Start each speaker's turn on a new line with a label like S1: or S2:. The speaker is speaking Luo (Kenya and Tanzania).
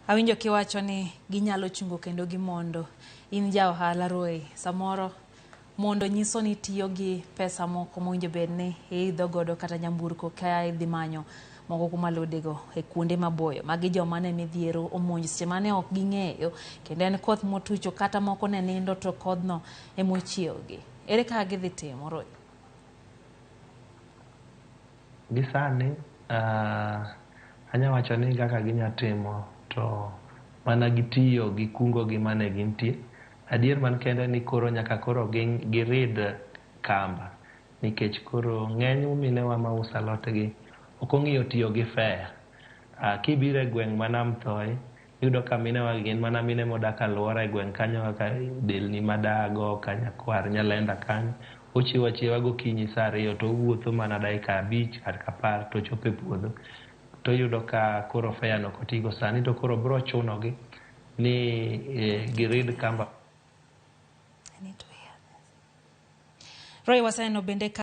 S1: Awinjo kiwacho ni ginyalo chungo kendo gimondo. In ja ohala Roy, samoro mondo nyiso ni tiyo gi pesa moko mowinjo bed ni iidho godo kata nyamburko ka idhi manyo moko kuom alodego e kuonde maboyo. Magi joma ne midhiero omonjo seche mane ok ging'eyo kendo en koth motucho kata moko ne nindo to kodhno emochiewogi. Ere kaka gidhi timo Roy?
S2: Gi sani anya wacho ni kaka ginya timo to mana gitiyo gi kungo gi mane gintie. Adier man kende ni koro nyaka koro girid kamba nikech koro ng'eny minewa mauso alot gi ok ong'iyo tiyo gi fare. Kibiro e gweng' ma Nam Thoyi, iyudo ka minewa gi gin mana mine modak alwora e gweng' kanyo kaka delni madago, Kanyakwar, Nyalenda kanyo. Ochiewo achiewa gokinyi saa ariyo to owuotho mana dakika 5 kata 10 to ochopo e puodho. To iyudo ka koro fare no ok otigo sani to koro biro chunogi ni girid kamba.
S1: I need to hear this. Roy waseneno bende ka